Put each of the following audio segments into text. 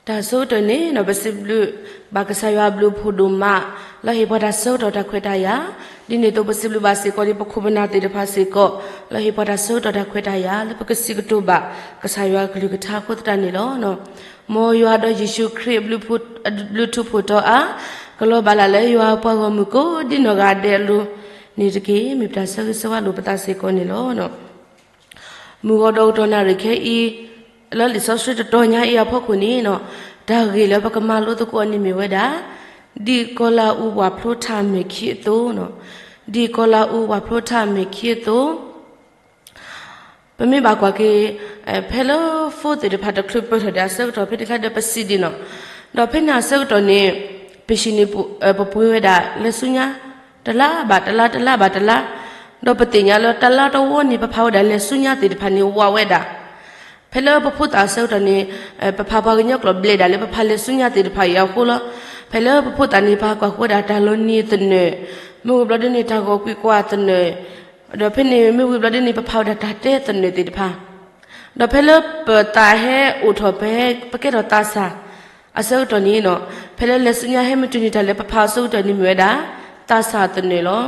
တၢ်ဆၢကတီၢ်န့ၣ် ပစံးဘျုးဘၣ်ကစၢ်ယွၤအဘျုးအဖှိၣ်ဒိၣ်မး လၢဟ့ၣ်ပှၤတၢ်ဆၢကတီၢ်တၢ်ခွဲးတၢ်ယာ်, ဒ်န့ၣ်အသိးပစံးဘျုးဘၣ်စ့ၢ်ကီးဒ်ပခိၣ်ပနၢ်သ့ၣ်တဖၣ်စ့ၢ်ကီး လၢဟ့ၣ်ပှၤတၢ်ဆၢကတီၢ်တၢ်ခွဲးတၢ်ယာ် လၢပကစံးကတိၤဘၣ်ကစၢ်ယွၤအကလုၢ်ကထါအဃိသတးန့ၣ်လီၤ. မ်ယွၤဒီးယ့ၣ်ၡူးခရံာ်အဘျုးထူၣ်ဖိတီၤအါ, ကလီၤဘၣ်လၢ်လၢယွၤအပှၤဂီၢ်မုၢ်ကိးဒ်နီၢ်ဂၤဒဲးအလိၤန့ၣ်တက့ၢ်. မ့ၢ်ပတၢ်ဆၢဂ့ၤဆၢဝါလိာ်ပသးစ့ၢ်ကီးန့ၣ်လီၤ. မုၢ်ဂီၤဒီးကတီၢ်နၣ်ရံၣ်ခဲအံၤ လၢလံာ်စီဆှံတတီၤညါအံၤအဖီခိၣ်န့ၣ်, တၢ်ဂ့ၢ်လၢပကမၤလိသကိးအီၤန့ၣ်မ့ၢ်ဝဲဒၣ်, ဒ်ကီၤလၤအူပှၤဖျိထးအမဲာ်ခံအသိး, ဒ်ကီၤလၤအူပှၤဖျိထးအမဲာ်ခံအသိး, ပမ့ၢ်ဘၣ်ကွၢ်က့ၤ ဖဲလၢ phone သ့ၣ်တဖၣ်တချုးပၢၢ်ထီၣ်ဒံးအဆၢကတီၢ် ဖဲန့ၣ်အခါဒီးပစံးဒ်န့ၣ်, ဒီးဖဲန့ၣ်အဆၢကတီၢ်န့ၣ် ပဟံးန့ၢ် ပပှ့ၤဝဲဒၣ် လဲၤဆူညါ တလါဘၣ်တလါ တလါဘၣ်တလါ, ဒီးပသ့ၣ်ညါလၢတလါတဝီန့ၣ် ပဖးဝဲဒၣ်လဲၤဆူညါသ့ၣ်တဖၣ်န့ၣ် ဝးဝဲဒၣ်. ဖဲလၢပဖိသၣ်အဆၢကတီၢ်န့ၣ် ပဖးပှၤကညီကျိာ်ဘျဲးဒၣ်လၢပဖးလဲၤဆူညါသ့ၣ်တဖၣ်အံၤအဃိလီၤ. ဖဲလၢပဖိသၣ်န့ၣ် ပကွၢ်ဃီဝဲဒၣ်တၢ်လီၤနံၤသနၢၣ်, မ့ၢ်ဝံၤဘျီဒ်န့ၣ် တၢ်ဂီၤကွံာ်ကွၢ်သနၢၣ်, ဒီးဖဲန့ၣ်မ့ၢ်ဝံၤဘျီဒ်န့ၣ် ပဖးဝဲဒၣ်တၢ်တဲသနၢၣ်သ့ၣ်တဖၣ်, ဒီးဖဲလၢပသးဟဲအိၣ်ထီၣ်ဖဲ ပကဲထီၣ်သးစၢ်အဆၢကတီၢ်န့ၣ်, ဖဲလၢလဲၤဆူညါဟဲမုၢ်တုၤန့ၣ် တၢ်လၢပဖးအီၤအဆၢကတီၢ်န့ၣ်မ့ၢ်ဝဲဒၣ် သးစၢ်သနၢၣ်လီၤ.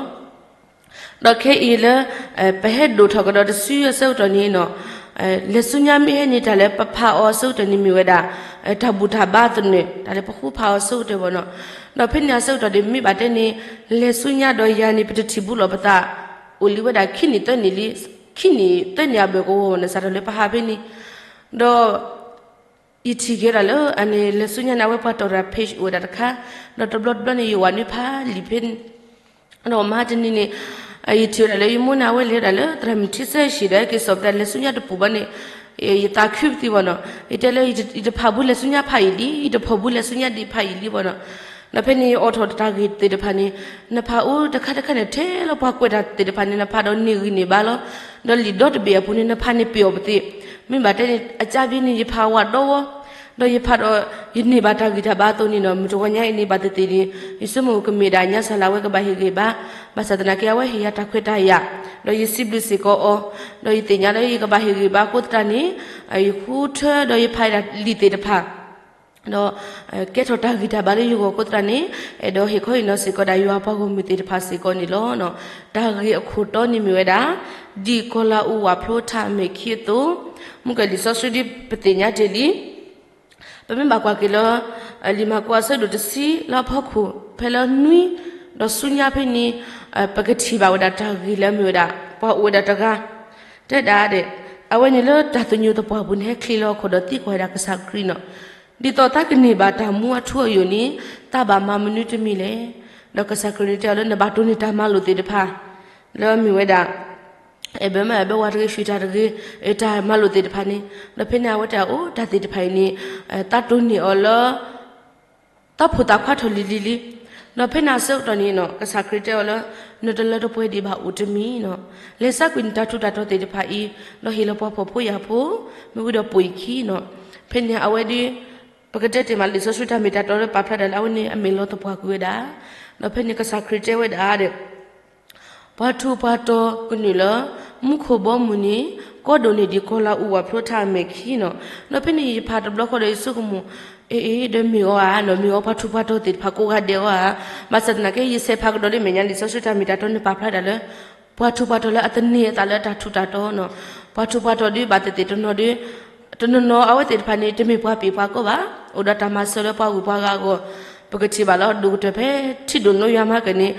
ဒီးခဲအံၤလၢ ပဟဲဒိၣ်ထီၣ်ကဒီးတစုအဆၢကတီၢ်န့ၣ်, လဲၤဆူညါမ့ၢ်ဟဲန့ၣ် တၢ်လၢပဖးအီၤအဆၢကတီၢ်န့ၣ်မ့ၢ်ဝဲဒၣ် တၢ်ဘူၣ်တၢ်ဘါသနၢၣ် တၢ်လၢပဃုဖးအီၤအဆၢကတီၢ်ဘၣ်န့ၣ်, ဒီးဖဲန့ၣ်အဆၢကတီၢ်န့ၣ် မ့ၢ်ဘၣ်တဲန့ၣ် လဲၤဆူညါဒီးယၤန့ၣ် ပတထံၣ်ဘူးလီၤပသး အိၣ်လံဝဲဒၣ်ခံနံၣ်သၢနံၣ်လံ, ခံနံၣ်သၢနံၣ်အဘၢၣ်ကဝီၤန့ၣ် စးထီၣ်လၢပဟးဖဲန့ၣ်, ဒီး ယထံၣ်က့ၤဝဲဒၣ်လၢအန့ၣ် လဲၤဆူညါန့ၣ် အဝဲပှၤတီၢ်တၢ် page အိၣ်ဝဲဒၣ်တခါ, ဒီးတဘျီတဘျီန့ၣ် ယဝၤနုၢ်ဖးလံာ်ဖဲ ဒီးမဟါတနံၤန့ၣ် ယထံၣ်ဝဲဒၣ်လၢယမိၢ်န့ၣ် အဝဲလဲၤဝဲဒၣ်လၢသရၣ်မုၣ်ထံဆၢဟံၣ်ဒီး က့ၤစိာ်ပသးလဲၤဆူညါတပူၤဘၣ်န့ၣ်, ယသးခုပသံဘၣ်န့ၣ်, ယတဲလၢ ယတဖးဘူးလဲၤဆူညါဖးယံာ်လံ, ယတဖီၣ်ဘူးလဲၤဆူညါဒံးဖးယံာ်လံဘၣ်န့ၣ်, ဒီးဖဲန့ၣ်ယအိးထီၣ်တၢ်ဂ့ၢ်သ့ၣ်တဖၣ်န့ၣ်, နဖးအိၣ်တခါတခါန့ၣ် ထဲလၢပှၤကွဲးတၢ်သ့ၣ်တဖၣ်န့ၣ် နဖးဒီးန့ၢ်ဂံၢ်န့ၢ်ဘါလီၤ. ဒီးလံာ်ဒီတဘ့ၣ်အပူၤန့ၣ် နဖးန့ၣ်ပ့ၤအီၤပသ့, မ့ၢ်ဘၣ်တဲန့ၣ် အကၢ်ဘျ့န့ၣ် ယဖးဝးဒီဝီ, ဒီးယဖးဒီး ယန့ၢ်ဘၣ်တၢ်ဂံၢ်တၢ်ဘါအသိးန့ၣ်ဒီး မုၢ်တဂီၤညါအံၤန့ၣ် ဘၣ်သ့ၣ်သ့ၣ်န့ၣ် ယဆိကမိၣ်ကမ့ၢ်ဒၣ်ညါစၢ်လၢအဝဲကဘၣ်ဟ့ၣ်ဂံၢ်ဘါ, ဘၣ်ဆၣ်သနာ်က့ အဝဲဟ့ၣ်ယၤတၢ်ခွဲးတၢ်ယာ်, ဒီးယစံးဘျုးစ့ၢ်ကီးအီၤ, ဒီးယသ့ၣ်ညါလၢယကဘၣ်ဟ့ၣ်ဂံၢ်ဘါအဃိသတးန့ၣ်, ယဃုထၢဒီးယဖးဒၣ်လံာ်သ့ၣ်တဖၣ် ဒီး ကဲထီၣ်တၢ်ဂံၢ်တၢ်ဘါလၢယဂီၢ်အဃိသတးန့ၣ်, အဲၣ်ဒိးဟ့ၣ်ခီဟ့ၣ်နီၤစ့ၢ်ကီးဒၣ်ယွၤပှၤဂီၢ်မုၢ်သ့ၣ်တဖၣ်စ့ၢ်ကီးန့ၣ်လီၤ. တၢ်ဂ့ၢ်အခိၣ်တီန့ၣ်မ့ၢ်ဝဲဒၣ်, ဒ်ကီၤလၤအူဝၣ်ဖျိထးအမဲာ်ခံအသိး, မုၢ်ကလံာ်စီဆှံဒ်ပသ့ၣ်ညါတ့ၢ်လံ ပမ့ၢ်ဘၣ်ကွၢ်က့ၤလၢ လံာ်မၢ်ကူးအဆၢဒိၣ်တဆံလၢအဖီခိၣ် ဖဲလၢနွံ ဒီးဆူညါဖဲန့ၣ်, ပကထံၣ်ဘၣ်ဝဲဒၣ်တၢ်ဂ့ၢ်လၢအမ့ၢ်ဝဲဒၣ် ပှၤအိၣ်ဝဲဒၣ်တဂၤ တဲဒၣ်ဒဲး, အဝဲန့ၣ်လၢတၢ်သညူးသပှၢ်ပူၤန့ၣ် ဟဲချ့လီၤအခီၣ်ဒီးသံကွၢ်ဝဲဒၣ်ကစၢ်ခရံာ်န့ၣ်, ဒ်သိးသးကန့ၢ်ဘၣ်တၢ်မူအထူအယိာ်န့ၣ် သးဘၣ်မၤမနုၤတမံၤလဲၣ်. ဒီးကစၢ်ခရံာ်န့ၣ်တဲအီၤလၢ နဘၣ်တိၢ်န့ၢ်တၢ်မၤလိာ်သ့ၣ်တဖၣ် လၢအမ့ၢ်ဝဲဒၣ် အဲၣ်ဘၢမး အဲၣ်ဘၢဝၤတဂ့ၤ ဃံးတၢ်တဂ့ၤ, တၢ်မၤလိာ်သ့ၣ်တဖၣ်န့ၣ်, ဒီးဖဲန့ၣ်အဝဲတဲအီၤ တၢ်သ့ၣ်တဖၣ်အံၤန့ၣ် သးတိၢ်န့ၢ်အီၤလၢ သးဖိသးခွါထီၣ်လံၤလံၤလံ. ဒီးဖဲန့ၣ်အဆၢကတီၢ်န့ၣ် ကစၢ်ခရံာ်တဲအီၤလၢ နတလၢတပှဲၤဒံးဘၣ်အိၣ်တမံၤန့ၣ်, လဲၤသးကွံာ်နတၢ်ထူးတၢ်တီၤသ့ၣ်တဖၣ်အံၤ, ဒီးဟ့ၣ်လီၤပှၤဖှီၣ်ဖိယာ်ဖိ, မ့ၢ်ဝံၤဒီးပိာ်ယခံန့ၣ်, ဖဲန့ၣ်အဝဲဒ် ပကတဲတ့ၢ်မး လံာ်စီဆှံတၢ်မ့ၢ်တၢ်တီလၢပာ်ဖျါဒၣ်လၢအဝဲန့ၣ် အမဲာ်လီၤသပှၢ်ကွံာ်ဝဲဒၣ်, ဒီးဖဲန့ၣ်ကစၢ်ခရံာ်တဲဝဲဒၣ်ဒီး ပှၤထူးပှၤတီၤကနုာ်လၢ မူခိၣ်ဘီမုၢ်န့ၣ် ကီဒိၣ်န့ၢ်ဒံးကီၤလၤအူဝၣ်ဖျိထးအမဲာ်ခံန့ၣ်, ဒီးဖဲန့ၣ်ယဖးတဘျီဃီဒီးယဆိကမိၣ်, အ့အ့ ဒီးမ့ၢ်အီၤဧါန့ၣ်, မ့ၢ်အီၤပှၤထူးပှၤတီၤသ့ၣ်တဖၣ်ကိးဂၤဒဲးအီၤဧါ, ဘၣ်ဆၣ်သနာ်က့ ယဆဲးဖးကဒီးလၢမဲာ်ညါလံာ်စီဆှံတၢ်မ့ၢ်တၢ်တီန့ၣ် ပာ်ဖျါဒၣ်လၢ ပှၤထူးပှၤတီၤလၢအသန့ၤအသးလၢတၢ်ထူးတၢ်တီၤန့ၣ်, ပှၤထူးပှၤတီၤဒ်ဘၣ်သ့ၣ်သ့ၣ်တနီၤဒီး တနီၤနီၤအဝဲသ့ၣ်တဖၣ်န့ၣ် တမ့ၢ်ပှၤပ့ၢ်ပှၤကီဘၣ်, အိၣ်ဒီးတၢ်မၤစၢၤလၢပှၤဂုၤပှၤဂၤအဂီၢ်, ပကထံၣ်ဘၣ်လၢဒိၣ်ကတၢၢ်ဖဲထံဒိၣ်နိယွၤမၤကန့ၣ်,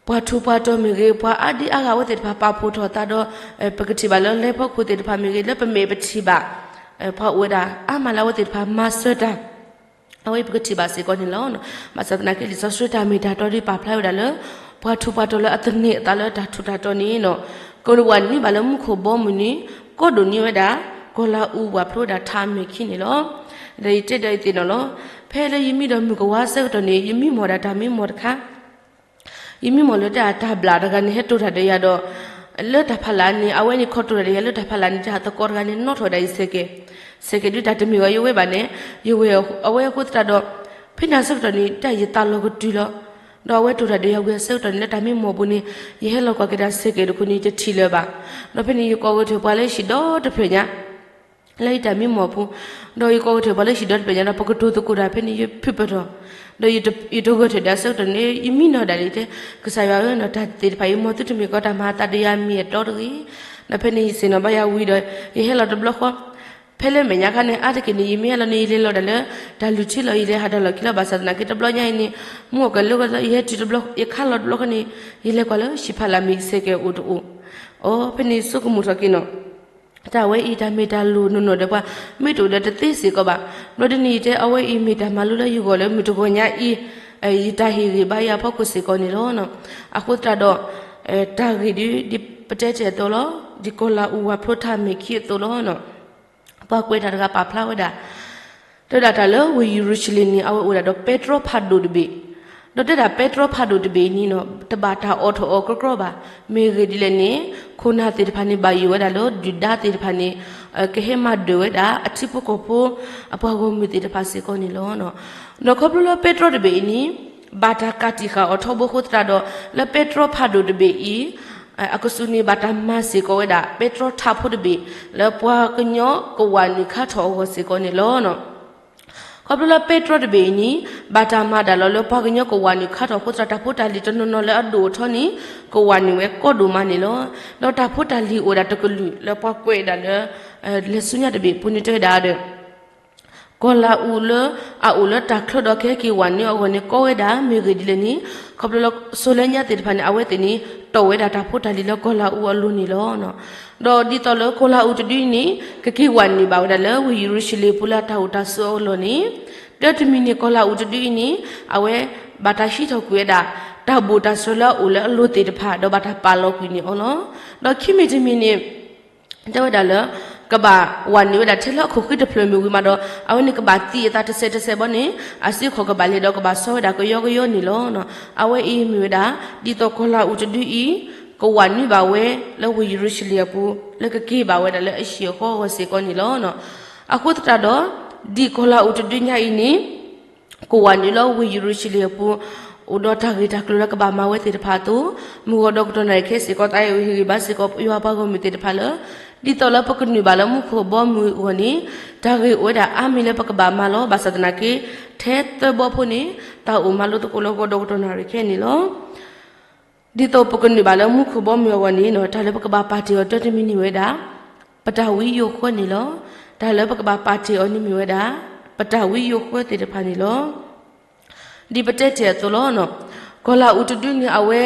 ပှၤထူးပှၤတီၤမ့ၢ်ဂ့ၤ, ပှၤအါဒံအါဂၤအဝဲသ့ၣ်တဖၣ်ပာ်ဖှိၣ်ထီၣ်သးဒီး ပကထံၣ်ဘၣ်လၢလၢဟီၣ်ခိၣ်သ့ၣ်တဖၣ်မ့ၢ်ဂ့ၤ, လၢပမဲာ်ပထံၣ်ဘၣ် ပှၤအိၣ်ဝဲဒၣ်အါမးလၢအဝဲသ့ၣ်တဖၣ်မၤစၢၤတၢ် အဝဲပကထံၣ်ဘၣ်စ့ၢ်ကီးန့ၣ်လီၤ. ဘၣ်ဆၣ်သနာ်က့ လံာ်စီဆှံတၢ်မ့ၢ်တၢ်တီဒ်ပာ်ဖျါဝဲဒၣ်လၢ ပှၤထူးပှၤတီၤလၢအသန့ၤအသးလၢတၢ်ထူးတၢ်တီၤန့ၣ်, ကဝးနံၣ်ဘၣ်လၢမူခိၣ်ဘီမုၢ်န့ၣ် ကီဒိၣ်န့ၢ်ဝဲဒၣ် ကီၤလၤအူဝၣ်ဖျိဝဲဒၣ်ထးအမဲာ်ခံန့ၣ်လီၤ. ဒီးယတဲဒီးယသ့ၣ်နီၣ်လီၤ. ဖဲလၢယမံဒီးမုၢ်ကဝါဆၢကတီၢ်န့ၣ် ယမံမီၢ်ဒၣ်တၢ်မံမီၢ်တခါ ယမံမီၢ်လၢတၢ်တၢ်ဘျၣ်တဂၤန့ၣ် ဟဲတိၢ်တၢ်ဒီးယၤဒီး လၢတၢ်ဖးလၢ်န့ၣ် အဝဲန့ၣ်ခီတိၢ်တၢ်ဒီးယၤလၢတၢ်ဖးလၢ်န့ၣ် တၢ်သကိးတဂၤန့ၣ် နီၣ်ထီၣ်ဝဲဒၣ်ယဆဲးကဲး, ဆဲးကဲးဒုးတၢ်တမ့ၢ်ဝဲယဝဲဘၣ်န့ၣ်, ယဝဲအဝဲအဃိသတးဒီး ဖဲန့ၣ်အဆၢကတီၢ်န့ၣ် တၢ်ယသးလီၤကတုၤလီၤ. ဒီးအဝဲတိၢ်တၢ်ဒီးယၤဝံၤအဆၢကတီၢ်န့ၣ် လၢတၢ်မံမီၢ်ပူၤန့ၣ် ယဟဲလီၤကွၢ်က့ၤတၢ်ဆဲးကဲးတခိၣ်န့ၣ် တထံၣ်လၢၤဘၣ်. ဒီးဖဲန့ၣ် ယကိးဂဲၤထၢၣ်ပှၤလၢဟံၣ်ဒီတဖျၢၣ်ညါ လၢယတၢ်မံမီၢ်ပူၤ, ဒီးယကိးကထၢၣ်ပှၤလၢဟံၣ်ဒီတဖျၢၣ်ညါဒီး ပကတိၤသကိးတၢ်ဖဲန့ၣ် ယဖုၣ်ပတီၢ်, ဒီးယတဂၢၢ်ထၢၣ်ဒၣ်အဆၢကတီၢ်န့ၣ် ယမံနီၢ်ဒၣ်လံတဲ, ကစၢ်ယွၤဧၢ, တၢ်သ့ၣ်တဖၣ်အံၤ မ်သုတမ့ၢ်ကီးတၢ်မၤအသးဒီးယၤ မ့ၢ်အတီတဂ့ၤ. ဒီးဖဲန့ၣ်ယဆ့ၣ်နီၤဘၣ်ယၤဝံၤဒီး ယဟဲလီၤတဘျီဃီ, ဖဲလၢမဲာ်ညါခါန့ၣ် အါတက့ၢ်န့ၣ် ယမ့ၢ်ဟဲလီၤန့ၣ် ယလဲၤလီၤဒၣ်လၢ တၢ်လုၢ်ထံလီၤ ယလဲၤဟးထီၣ်လီၢ်ခံလီၤ. ဘၣ်ဆၣ်သနာ်က့ တဘျီညါအံၤန့ၣ် မုၢ်အီၣ်ကဲၤလၢဂီၤ ယဟဲတုၤတဘျီ ယခါလီၤတဘျီဃီန့ၣ် ယလဲၤကွၢ်လၢ ဟံၣ်ဖးလၢ်မ့ၢ်စဲးကဲၤအိၣ်တအိၣ်, အိ ဖဲန့ၣ်ဆိကမိၣ်ထီၣ်က့ၤနီၤ တၢ်ဝဲအံၤ တၢ်မ့ၢ်တၢ်လိၣ်နီၢ်နီၢ်ဒီးပှၤ မ့ၢ်တအိၣ်ဒီးတသ့စ့ၢ်ကီးဘၣ်. ဘျီဒ်န့ၣ်ယတဲ အဝဲအံၤမ့ၢ်တၢ်မၤလိလၢယဂီၢ်လၢမုၢ်တဂီၤညါအံၤ ယတၢ်ဟ့ၣ်ဂံၢ်ဘါယၤအဖီခိၣ်စ့ၢ်ကီးန့ၣ်လီၤ. အဃိသတးဒီး တၢ်ဂ့ၢ်ဒ် ဒ်ပတဲတ့ၢ်အသိးလီၤ. ဒ်ကီၤလၤအူဝၤဖျိထးမဲာ်ခံအသိးလီၤ. ပှၤကွဲးတၢ်တဂၤပာ်ဖျါဝဲဒၣ် တဲဝဲဒၣ်တၢ်လၢဝ့ၢ်ယရူၤၡလ့ၣ်န့ၣ် အဝဲအိၣ်ဝဲဒၣ်ဒီးပဲတြီဖးဒိၣ်တဘ့ၣ်, ဒီးတဲဒၣ်ပဲတြီဖးဒိၣ်တဘ့ၣ်အံၤန့ၣ်နီၤ တဘၣ်တၢ်အိးထီၣ်အီၤကြီကြီဘၣ်. မ့ၢ်ဂ့ၢ်ဒ်လဲၣ်န့ၣ် ခိၣ်နၢ်သ့ၣ်တဖၣ်န့ၣ် ဘၣ်ယိၣ်ဝဲဒၣ်လၢဒုၣ်ဒါသ့ၣ်တဖၣ်န့ၣ် ကဟဲမၤဒၢၣ်ဝဲဒၣ် အထံဖိကီၢ်ဖိ အပှၤဂီၢ်မုၢ်သ့ၣ်တဖၣ်စ့ၢ်ကီးန့ၣ်လီၤ. ဒီးခီဖျိလၢပဲတြီတဘ့ၣ်အံၤန့ၣ် ဘၣ်တၢ်ကးတံာ်ဃာ်အီၤထီဘိအဃိသတးဒီး လၢပဲတြီဖးဒိၣ်တဘ့ၣ်အံၤ အကစူးန့ၣ် ဘၣ်တၢ်မၤစ့ၢ်ကီးဝဲဒၣ် ပဲတြီထးဖိတဘ့ၣ် လၢပှၤကညီကဝးနုာ်ခါထီၣ်အဂီၢ်စ့ၢ်ကီးန့ၣ်လီၤ. ခီဖျိလၢပဲတြီတဘ့ၣ်အံၤန့ၣ် ဘၣ်တၢ်မၤဒၣ်လီၤလၢပှၤကညီကဝးနုာ်ခါထီၣ်အဃိသတး တၢ်ဖိတၢ်လံၤတနီၤနီၤလၢအဒိၣ်အထီန့ၣ် ကဝးနုာ်ဝဲကီဒိၣ်မးန့ၣ်လီၤ. ဒီးတၢ်ဖိတၢ်လံၤအိၣ်ဝဲဒၣ်တကလုာ်လၢပှၤကွဲးဒၣ်လၢ လဲၤဆူညါတဘ့ၣ်အပူၤန့ၣ်တဲဝဲဒၣ်ဒီး ကီၤလၤအူလၢအအိၣ်လၢတၢ်ချၢဒီးကဟဲက့ၤဝးနုာ်အဂီၢ်န့ၣ် ကီဝဲဒၣ် မ့ၢ်ဂ့ၢ်ဒ်လဲၣ်န့ၣ် ခီဖျိလၢစိၤလၢညါသ့ၣ်တဖၣ်န့ၣ် အဝဲသ့ၣ်န့ၣ် တီၣ်ဝဲဒၣ်တၢ်ဖိတၢ်လံၤလၢကီၤလၤအူအလိၤန့ၣ်လီၤ. ဒီးဒ်သိးလၢကီၤလၤအူတဒုအံၤန့ၣ် ကက့ၤဝးနုာ်ဘၣ်ဝဲဒၣ်လၢဝ့ၢ်ယရူၤၡလ့ၣ်အပူၤလၢအတၢ်အိၣ်တၢ်ဆိးအလီၢ်န့ၣ် တၢတမံၤန့ၣ် ကီၤလၤအူတဒုအံၤန့ၣ် အဝဲဘၣ်တၢ်ဟံးထီၣ်ကွံာ်ဝဲဒၣ် တၢ်ဘူၣ်တၢ်စၢၤလၢအအိၣ်လၢအလိၤသ့ၣ်တဖၣ် ဒီးဘၣ်တၢ်ပာ်လီၤကွံာ်န့ၣ်အီၤလီၤ. ဒီးခံမံၤတမံၤန့ၣ် တဲဝဲဒၣ်လၢ ကဘၣ်ဝးနုာ်ဝဲဒၣ်ထဲလၢအခိၣ်ဃံတဖျၢၣ်မ့ၢ်ဝံၤမးဒီး အဝဲန့ၣ်ကဘၣ်သံအသးတစဲးတစဲးဘီန့ၣ် အစုခီၣ်ကဘၣ်လဲၤဒီးကဘၣ်စီဝဲဒၣ်ကယီကယီန့ၣ်လီၤ. အဝဲအံၤမ့ၢ်ဝဲဒၣ် ဒ်သိးကီၤလၤအူတဒုအံၤ ကဝးနုာ်ဘၣ်ဝဲလၢဝ့ၢ်ယရူၤၡလ့ၣ်အပူၤ လၢကက့ၤဘၣ်ဝဲဒၣ်လၢအဟံၣ်အဃီအဂီၢ်စ့ၢ်ကီးန့ၣ်လီၤ. အဃိသတးဒီး ဒ်ကီၤလၤအူတဒုညါအံၤန့ၣ် ကဝးနုာ်လၢဝ့ၢ်ယရူၤၡလ့ၣ်အပူၤ အိၣ်ဒီးတၢ်ဂ့ၢ်တၢ်ကျိၤလၢကဘၣ်မၤဝဲသ့ၣ်တဖၣ်အသိး မုၢ်ဂီၤဒီးကတီၢ်နၣ်ရံၣ်ခဲစ့ၢ်ကီး သးအံၤဟ့ၣ်ဂံၢ်ဘါစ့ၢ်ကီး ယွၤပှၤဂီၢ်မုၢ်သ့ၣ်တဖၣ်လၢ ဒ်သိးလၢပကနုာ်ဘၣ်လၢမူခိၣ်ဘီမုၢ်အဂီၢ်န့ၣ် တၢ်ဂ့ၢ်အိၣ်ဝဲဒၣ်အါမံၤလၢပကဘၣ်မၤလီၤ. ဘၣ်ဆၣ်သနာ်က့ ထဲသၢဘီဖိန့ၣ် တၢ်အိၣ်မၤလိသကိးလၢဂီၤဒီးကတီၢ်နၣ်ရံၣ်ခဲအံၤန့ၣ်လီၤ. ဒ်သိးပကနုာ်ဘၣ်လၢမူခိၣ်ဘီမုၢ်အဂီၢ်န့ၣ် တၢ်လၢပကဘၣ်ပာ်တ့ၢ်အီၤတၢတမံၤန့ၣ်မ့ၢ်ဝဲဒၣ် ပတၢ်ဝံယိာ်ဃၢန့ၣ်လီၤ. တၢ်လၢပကဘၣ်ပာ်တ့ၢ်အီၤန့ၣ်မ့ၢ်ဝဲဒၣ် ပတၢ်ဝံယိာ်ဃၢသ့ၣ်တဖၣ်န့ၣ်လီၤ. ဒ်ပတဲတ့ၢ်အသိးလီၤ. ကီၤလၤအူတဒုန့ၣ် အဝဲ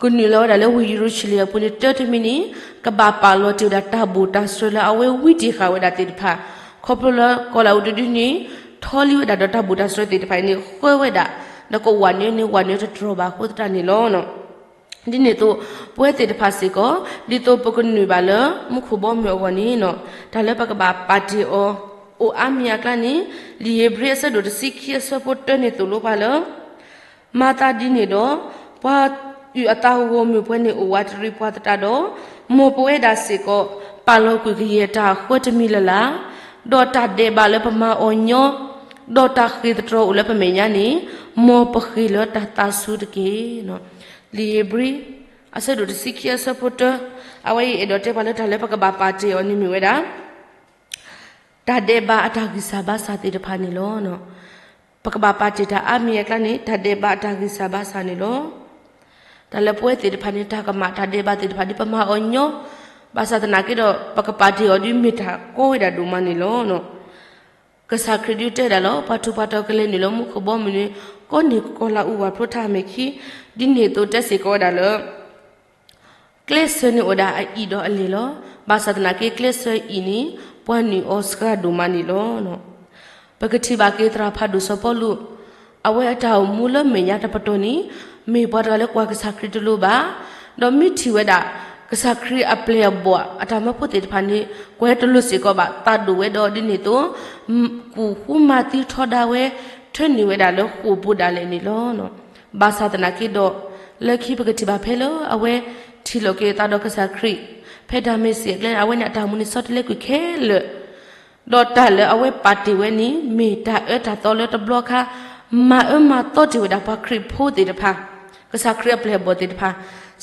ကနုာ်လီၤဝဲဒၣ်လၢဝ့ၢ်ယရူၤၡလ့ၣ်အပူၤန့ၣ် တၢတမံၤန့ၣ် ကဘၣ်ပာ်လီၤတ့ၢ်ဝဲဒၣ်တၢ်ဘူၣ်တၢ်စၢၤလၢအဝဲဝံတ့ၢ်ဃာ်ဝဲဒၣ်သ့ၣ်တဖၣ်, ခီဖျိလၢကီၤလၤအူတဒုန့ၣ် ထီလံဝဲဒၣ်ဒီးတၢ်ဘူၣ်တၢ်စၢၤသ့ၣ်တဖၣ်အံၤန့ၣ် ဃၢဝဲဒၣ်, ဒီးကဝးနုာ်န့ၣ် ဝးနုာ်တတြီၢ်ဘၣ်အဃိသတးန့ၣ်လီၤ. ဒ်န့ၣ်အသိး ပဝဲသ့ၣ်တဖၣ်စ့ၢ်ကီး ဒ်သိးပကနုာ်ဘၣ်လၢမူခိၣ်ဘီမုၢ်အဂီၢ်န့ၣ် တၢ်လၢပကဘၣ်ပာ်တ့ၢ်အီၤ အိၣ်အါမံၤအကျါန့ၣ် လံာ်ဧ့ၤဘြံၤအဆၢဒိၣ်တဆံခံအဆၢဖိတၢန့ၣ်သိၣ်လိပှၤလၢ မၤသးဒ်န့ၣ်ဒီး ပှၤအုၣ်အသးဂီၢ်မုၢ်ပှဲၤန့ၣ်အိၣ်ဝးတရံးပှၤသတးဒီး မ်ပဝဲဒၣ်စ့ၢ်ကီး ပာ်လီၤကွံာ်ကယဲၢ်တၢ်အဃၢတမံၤလၢ်လၢ်, ဒီးတၢ်ဒဲးဘးလၢပမၤအီၤညီ, ဒီးတၢ်ဃ့ၢ်သတြီၤအိၣ်လၢပမဲာ်ညါန့ၣ် မ်ပဃ့ၢ်လၢတၢ်သးစူၤတက့ၢ်. လံာ်ဧ့ၤဘြံၤ အဆၢဒိၣ်တဆံခံအဆၢဖိတၢ, အဝဲအံၤအဲၣ်ဒိးတဲပှၤလၢတၢ်လၢပကဘၣ်ပာ်တ့ၢ်အီၤန့ၣ်မ့ၢ်ဝဲဒၣ် တၢ်ဒဲးဘးအတၢ်ဂံၢ်စၢ်ဘါစၢ်သ့ၣ်တဖၣ်န့ၣ်လီၤ. ပကဘၣ်ပာ်တ့ၢ်တၢ်အါမံၤအကျါန့ၣ် တၢ်ဒဲးဘးအတၢ်ဂံၢ်စၢ်ဘါစၢ်န့ၣ်လီၤ. တၢ်လၢပဝဲသ့ၣ်တဖၣ်န့ၣ် တၢ်ကမၣ်တၢ်ဒဲးဘးသ့ၣ်တဖၣ်ဒ်ပမၤအီၤညီ, ဘၣ်ဆၣ်သနာ်က့ဒီး ပကပာ်တ့ၢ်အီၤဒ်မ့ၢ်တၢ်ကီဝဲဒၣ်ဒိၣ်မးန့ၣ်လီၤ. ကစၢ်ခရံာ်ဒုးတဲဒၣ်လၢ ပှၤထူးပှၤတီၤကလဲၤနုာ်လၢမူခိၣ်ဘီမုၢ်န့ၣ် ကီန့ၢ်ကီၤလၤအူဝၤဖျိထးမဲာ်ခံ, ဒ်န့ၣ်အသိးတဲစ့ၢ်ကီးဝဲဒၣ်လၢ ကျဲးစၢးန့ၣ်အိၣ်ဒၣ်အအံၤဒီးအလဲၢ်လီၤ. ဘၣ်ဆၣ်သနာ်က့ကျဲးစၢးအံၤန့ၣ် ပှၤနုာ်အီၤစှၤဒိၣ်မးန့ၣ်လီၤ. ပကထံၣ်ဘၣ်က့ၤသရၣ်ဖးဒိၣ်စီၤပီလူး, အဝဲအတၢ်အိၣ်မူလၢမဲာ်ညါတပတီၢ်န့ၣ် မ့ၢ်ပှၤတဂၤလၢကွၢ်ကစၢ်ခရံာ်တလိၤဘၣ်, ဒီးမ့ၢ်ထံၣ်ဝဲဒၣ် ကစၢ်ခရံာ်အပျဲၢ်အဘီၣ်အတၢ်မၢဖိသ့ၣ်တဖၣ်န့ၣ် ကွၢ်တလိၤစ့ၢ်ကီးဘၣ် သးဒိၣ်ဝဲဒီးဒ်န့ၣ်အသိး ကူၣ်ဃူမၤသံထီဒါဝဲ ထၢနုာ်ဝဲဒၣ်လၢဃိာ်ပူၤဒၣ်လဲာ်န့ၣ်လီၤ. ဘၣ်ဆၣ်သနာ်က့ဒီး လၢခံပကထံၣ်ဘၣ်ဖဲလၢအဝဲထံၣ်လိာ်က့ၤအသးဒီးကစၢ်ခရံာ် ဖဲဒၤမ့းစ့းအကျဲန့ၣ် အဝဲန့ၣ်အတၢ်အိၣ်မူန့ၣ်ဆီတလဲကွံာ်ခဲလၢာ်, ဒီးတၢ်လၢအဝဲပာ်တ့ၢ်ဝဲန့ၣ် မ့ၢ်တၢ်အၢတၢ်သီလၢတဘျီခါ မၤအၢမၤသီတ့ၢ်ဝဲဒၣ်ပှၤခရံာ်ဖိသ့ၣ်တဖၣ်, ကစၢ်ခရံာ်အပျဲၢ်အဘီၣ်သ့ၣ်တဖၣ်,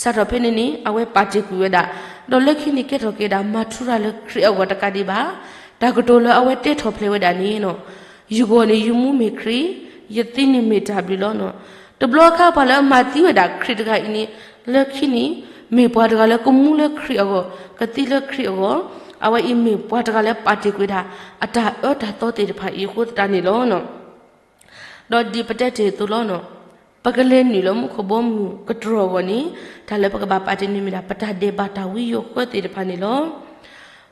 စးထီၣ်ဖဲန့ၣ်န့ၣ် အဝဲပာ်တ့ၢ်ကွံာ်ဝဲဒၣ်, ဒီးလၢခံန့ၣ်ကဲထီၣ်က့ၤဒၣ် မၤထူရၤလၢခရံာ်အဂီၢ်တကးဒံးဘၣ်, တၢ်ကတိၤလၢအဝဲတဲထီၣ်ဖျဲးဝဲဒၣ်န့ၣ်နီၤ, ယဂီၢ်န့ၣ် ယမူမ့ၢ်ခရံာ်, ယသံန့ၣ်မ့ၢ်တၢ်ဘျုးလီၤနီၤ. တဘျီအခါပှၤလၢအမၤသံဝဲဒၣ်ခရံာ်တဂၤအံၤန့ၣ်, လၢခံန့ၣ် မ့ၢ်ပှၤတဂၤလၢကမူလၢခရံာ်အဂီၢ်, ကသံလၢခရံာ်အဂီၢ်, အဝဲအံၤမ့ၢ်ပှၤတဂၤလၢပာ်တ့ၢ်ကွံာ်ဒၣ် အတၢ်အၢတၢ်သီသ့ၣ်တဖၣ်အံၤအဃိသတးန့ၣ်လီၤနီၤ. ဒီးဒ်ပတဲတ့ၢ်အသိးလီၤနီၤ, ပကလဲၤနုာ်လၢမူခိၣ်ဘီမုၢ်ကတြီၢ်အဂီၢ်န့ၣ်, တၢ်လၢပကဘၣ်ပာ်တ့ၢ်န့ၣ်မ့ၢ်ဒၣ် ပတၢ်ဒဲးဘးတၢ်ဝံယိၤဃၢသ့ၣ်တဖၣ်န့ၣ်လီၤ.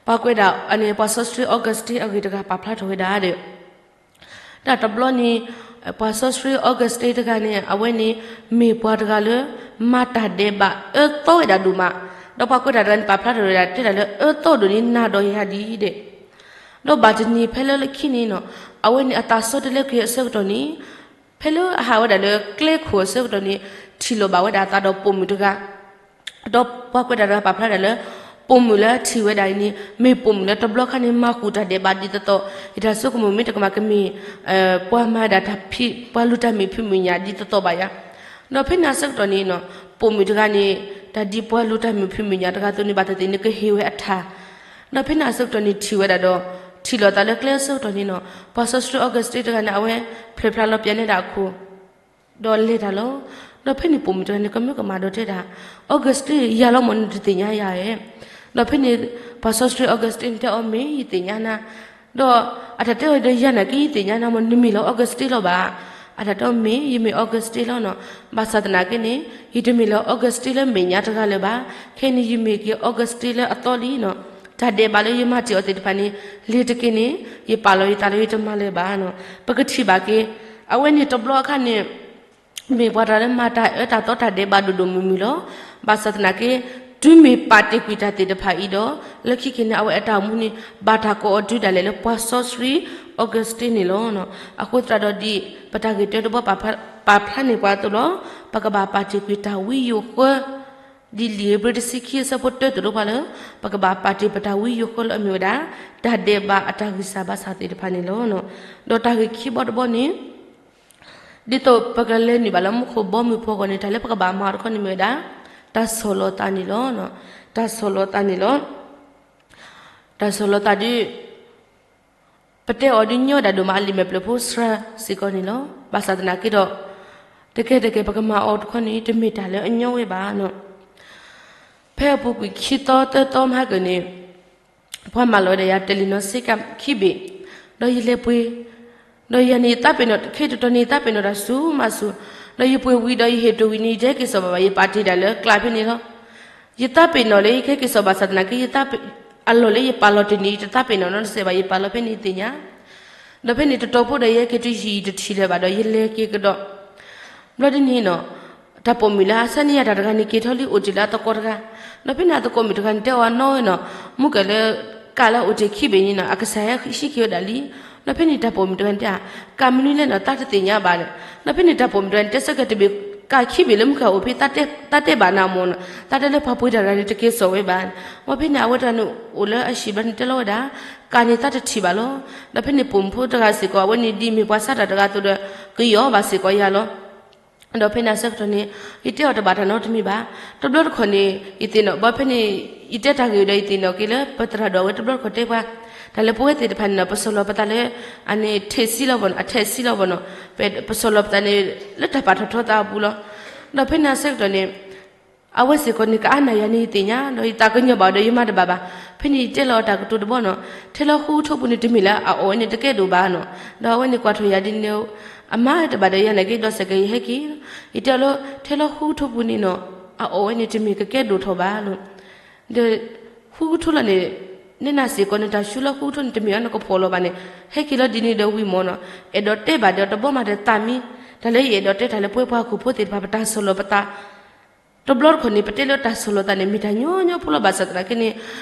ပှၤကွဲးဒၣ်အန့ၣ် ပှၤစီဆှံ Augustine အဂ့ၢ်တဂၤပာ်ဖျါထီၣ်ဝဲဒၣ်ဒီး, တၢ်တဘျီန့ၣ် ပှၤစီဆှံ Augustine တဂၤန့ၣ် အဝဲန့ၣ် မ့ၢ်ပှၤတဂၤလၢ မၤတၢ်ဒဲးဘးအၢသီဝဲဒၣ်ဒိၣ်မး, ဒီးပှၤကွဲးတၢ်တဂၤန့ၣ် ပာ်ဖျါထီၣ်ဝဲဒၣ် တဲဒၣ်လၢအၢသီဒိၣ်န့ၣ် နၤဒီးယၤဒ်အံၤဒဲး ဒီးဘၣ်တနံၤဖဲလၢလၢခံန့ၣ်နီၤ, အဝဲန့ၣ်အသးစီတလဲကွံာ်အဆၢကတီၢ်န့ၣ်, ဖဲလၢအဟးဝဲဒၣ်လၢကျဲခိၣ်အဆၢကတီၢ်န့ၣ်, ထံၣ်လိာ်ဘၣ်ဝဲဒၣ်အသးဒီးပိာ်မုၣ်တဂၤ, ဒီးပှၤကွဲးတၢ်တဂၤပာ်ဖျါဒၣ်လၢ ပိာ်မုၣ်လၢအထံၣ်ဝဲဒၣ်အံၤန့ၣ် မ့ၢ်ပိာ်မုၣ်လၢတဘျီခါန့ၣ် မၤဃုာ်တၢ်ဒဲးဘးဒ်သိးသိး, ယတၢ်ဆိကမိၣ်မ့ၢ်တကမၣ်ကမ့ၢ် ပှၤမၤဒၣ်တၢ်ဖံး ပှၤလူၤတၢ်မုာ်ဖံးမုာ်ညၣ်ဒ်သိးသိးဘၣ်ယၤ, ဒီးဖဲန့ၣ်အဆၢကတီၢ်န့ၣ်နီၤ, ပိာ်မုၣ်တဂၤန့ၣ် တၢ်ဒ်ပှၤလူၤတၢ်မုာ်ဖံးမုာ်ညၣ်တဂၤအသိးန့ၣ် ဘၣ်သ့ၣ်သ့ၣ်န့ၣ် ကဟ့ၣ်ဝဲအထၢၣ်, ဒီးဖဲန့ၣ်အဆၢကတီၢ်န့ၣ် ထံၣ်ဝဲဒၣ်ဒီး ထံၣ်လိာ်သးလၢကျဲအဆၢကတီၢ်န့ၣ်နီၤ, ပှၤစီဆှံ Augustine တဂၤန့ၣ် အဝဲဖျဲးဖျါလီၤပျၢၤန့ၢ်ဒၣ်အခိၣ် ဒီးလဲၤတၢ်လီၤ. ဒီးဖဲန့ၣ်ပိာ်မုၣ်တဂၤန့ၣ် ကမၢကမၣ်ဒီးတဲဒၣ်, Augustine ယၤလီၤမၢ် နတသ့ၣ်ညါယၤဧါ. ဒီးဖဲန့ၣ် ပှၤစီဆှံ Augustine န့ၣ် တဲအီၤ မ့ၢ်ယသ့ၣ်ညါနၤ, ဒီးအတၢ်တဲအီၤဒီး ယၤနာ်က့ယသ့ၣ်ညါနၤမၢ် နမ့ၢ်လီၤ Augustine လီၤဘၣ်. အတၢ်တဲအီၤ မ့ၢ် ယမ့ၢ် Augustine လီၤနီၤ, ဘၣ်ဆၣ်သနာ်က့န့ၣ် ယတမ့ၢ်လၢ Augustine လၢမဲာ်ညါတဂၤလၢၤဘၣ်, ခဲအံၤန့ၣ် ယမ့ၢ်က့ၤ Augustine လၢအသီလံနီၤ, တၢ်ဒဲးဘးလၢယမၤတ့ၢ်အီၤသ့ၣ်တဖၣ်န့ၣ် လ့ၤတက့ၢ်န့ၣ် ယပာ်လီၤယသးလၢယတမၤလၢၤဘၣ်နီၤ. ပကထံၣ်ဘၣ်က့ၤ အဝဲန့ၣ်တဘျီအခါန့ၣ် မ့ၢ်ပှၤတဂၤလၢမၤတၢ်အၢတၢ်သီတၢ်ဒဲးဘးဒိၣ်ဒိၣ်မုၢ်မုၢ်လီၤ. ဘၣ်ဆၣ်သနာ်က့ တုၤမ့ၢ်ပာ်တ့ၢ်ကွံာ်တၢ်သ့ၣ်တဖၣ်အံၤဒီး လၢခံက့ၤန့ၣ် အဝဲအတၢ်အိၣ်မူန့ၣ် ဘၣ်တၢ်ကိးအီၤတုၤဒၣ်လဲာ်လၢပှၤစီဆှံ Augustine န့ၣ်လီၤ. အဃိသတးဒီးဒ်ပတၢ်ဂ့ၢ်တၢတဘီပာ်ဖျါန့ၢ်ပှၤအသိးလီၤ. ပကဘၣ်ပာ်တ့ၢ်ကွံာ်တၢ်ဝံယိၤဃၢ ဒ်လံာ်ဧ့ၤဘြံၤတဆံခံအဆၢဖိတၢသိးတဖၣ်လၢ ပကဘၣ်ပာ်တ့ၢ်ပတၢ်ဝံယိၤဃၢလၢအမ့ၢ်ဝဲဒၣ် တၢ်ဒဲးဘးအတၢ်ဂံၢ်စၢ်ဘါစၢ်သ့ၣ်တဖၣ်န့ၣ်လီၤ. ဒီးတၢ်ဂ့ၢ်ခံဘီတဘီန့ၣ် ဒ်သိးပကလဲၤနုာ်ဘၣ်လၢမူခိၣ်ဘီမုၢ်ဖီအဂီၢ်န့ၣ် တၢ်လၢပကဘၣ်မၤအီၤတခီန့ၣ်မ့ၢ်ဝဲဒၣ် တၢ်ဆီၣ်လီၤသးန့ၣ်လီၤ. တၢ်ဆီၣ်လီၤသးန့ၣ်လီၤ. တၢ်ဆီၣ်လီၤသးဒ် ပတဲအီၤဒ်ညီဒၣ်ဒိၣ်မး အလံာ်မဲာ်ဖျၢၣ်ဖိစှၤစ့ၢ်ကီးန့ၣ်လီၤ. ဘၣ်ဆၣ်သနာ်က့ဒီး တကယ်တကယ် ပကမၤအီၤတခီန့ၣ် တမ့ၢ်တၢ်လၢအညီဝဲဘၣ်နီၤ. ဖဲအပူၤကွံာ်ခံသီသၢသီမဟါကၢၣ်န့ၣ် ပှၤမၢလီၤဝဲဒၣ်ယၤ Tylenol ဆေးကပ်ခံဘ့ၣ်, ဒီးယလဲၤပှ့ၤ, ဒီးယၤန့ၣ် ယသးပ့ၤနီၣ် ခဲအံၤတတီၤန့ၣ် ယသးပ့ၤနီၣ်တၢ်ဆူၣ်မးဆူၣ်, ဒီးယပှ့ၤဝံၤဒီးယဟ့ၣ်တိၢ်ဝံၤန့ၣ် ယတဟဲက့ၤစိာ်ဘၣ်ဘၣ် ယပာ်တ့ၢ်ဒၣ်လၢကျးဖဲန့ၣ်လီၤ. ယသးပ့ၤနီၣ်လၢယကဟဲက့ၤစိာ်ဘၣ်ဆၣ်သနာ်က့ ယသးပ့ၤ အလီၢ်လၢယပာ်လီၤတ့ၢ်န့ၣ် ယတသးပ့ၤနီၣ်နီတစဲးဘၣ် ယပာ်လီၤဖဲန့ၣ်သ့ၣ်ညါ ဒီးဖဲန့ၣ်တတီၤဖိဒီးယဟဲက့ၤတုၤယံာ် ယတထံၣ်လၢၤဘၣ်ဒီး ယလဲၤက့ၤကဒီး ဘျီဒ်န့ၣ်နီၤ, တၢ်ပိာ်မုၣ်လၢအဆါန့ၢ်ယၤတၢ်တဂၤန့ၣ် က့ၤထီၣ်လံအိၣ်တ့ၢ်လၢအသကိးတဂၤ, ဒီးဖဲန့ၣ်အသကိးမုၣ်တဂၤန့ၣ် တဲအီၤနီၢ်ဝဲနီၤ, မူကၢၢ်လၢ ကးလၢအအိၣ်တ့ၢ်ခံဘ့ၣ်န့ၣ်နီၤ အကစၢ်ဟဲဟံးက့ၤဝဲဒၣ်လံ. ဒီးဖဲန့ၣ်တၢ်ပိာ်မုၣ်တဂၤန့ၣ်တဲ ကးမနုၤလဲၣ်နီၤ သးတသ့ၣ်ညါဘၣ်န့ၣ်, ဒီးဖဲန့ၣ်တၢ်ပိာ်မုၣ်တဂၤန့ၣ် တဲဆၢက့ၤတဘ့ၣ် ကးခံဘ့ၣ်လၢမူကၢၢ်အိၣ်ဖဲ သးတဲဘၣ်နၤမၢ်နီၤ, သးတဲလၢပှၤပှ့ၤတၢ်တဂၤန့ၣ် တက့ၤစိာ်ဝဲဘၣ်. ဝဲဖဲန့ၣ် အဝဲတဂၤန့ၣ် အိၣ်လၢအဟံၣ်ဘျီန့ၣ် တဲလီၤဝဲဒၣ် ကးန့ၣ်သးတထံၣ်ဘၣ်လီၤ. ဒီးဖဲန့ၣ်ပိာ်မုၣ်ဖိတဂၤစ့ၢ်ကီး အဝဲန့ၣ်ဒ်မ့ၢ်ပှၤဆါတၢ်တဂၤအသိးဒီး ကယီၤဘၣ်စ့ၢ်ကီးယၤလီၤ. ဒီးဖဲန့ၣ်အဆၢကတီၢ်န့ၣ် ယတဲအီၤတဘၣ်တၢ်နီတမံၤဘၣ်. တဘျီတခီၣ်န့ၣ် ယသ့ၣ်နီၣ် ဘၣ်ဖဲန့ၣ် ယတဲတၢ်ဂ့ၢ်ဒီး ယသ့ၣ်နီၣ်က့ၤလၢ ပသရၣ်ဒိၣ်ဝဲတဘျီတခီၣ်တဲပှၤ တၢ်လၢပဝဲသ့ၣ်တဖၣ်န့ၣ်နီၤ ပဆီၣ်လီၤပသးလၢ အန့ၣ် ထဲးစံလီၤဘၣ်နီၤ အထဲးစံလီၤဘၣ်နီၤ, ပဆီၣ်လီၤပသးန့ၣ် လၢတၢ်ပာ်ထီၣ်ထီသးအပူၤလီၤ. ဒီးဖဲန့ၣ်အဆၢကတီၢ်န့ၣ် အဝဲစ့ၢ်ကီးန့ၣ် ကအါနၢ်ယၤန့ၣ် ယသ့ၣ်ညါ ဒီးယသးကညီၤဘၣ်ဒီး ယမၤတဘၣ်ဘၣ်. ဖဲန့ၣ်ယတဲလီၤအီၤတၢ်ကတိၤတဘီနီၤ, ထဲလၢဃူထူပူၤန့ၣ် တမ့ၢ်လၢအအိၣ်ဝဲန့ၣ်တကဲဒိၣ်ဘၣ်နီၤ. ဒီးအဝဲန့ၣ်ကွၢ်ထီၣ်ယၤဒ်န့ၣ် အမၤတဘၣ်ဒီးယၤနာ်က့ ဒီးစဲးကဲယဟဲက့ၤ, ယတဲအီၤလၢ ထဲလၢဃူထူပူၤန့ၣ်နီၤ အအိၣ်ဝဲန့ၣ်တမ့ၢ်ကကဲဒိၣ်ထီၣ်ဘၣ်လီၤ. ဒီး ဃူထူလီၤန့ၣ် နဲနၤစ့ၢ်ကီးန့ၣ် တၢ်ဆူလၢဃူထူန့ၣ် တမ့ၢ်အီၤနကဖီၣ်လီၤဘၣ်န့ၣ် ဟဲက့ၤလီၤဒ်န့ၣ်ဒီးဝံၤမၢ်နီၤ, အဲၣ်ဒိးတဲဘၣ်ဒီးတဘီမးဒီးသးမံ, တၢ်လၢယအဲၣ်ဒိးတဲတၢ်လၢပဝဲပှၤဟီၣ်ခိၣ်ဖိသ့ၣ်တဖၣ် ပတၢ်ဆီၣ်လီၤပသး တဘျီတခီၣ်န့ၣ် ပတဲလၢတၢ်ဆီၣ်လီၤသးန့ၣ် မ့ၢ်တၢ်ညီညီဖိလီၤ. ဘၣ်ဆၣ်သနာ်က့န့ၣ်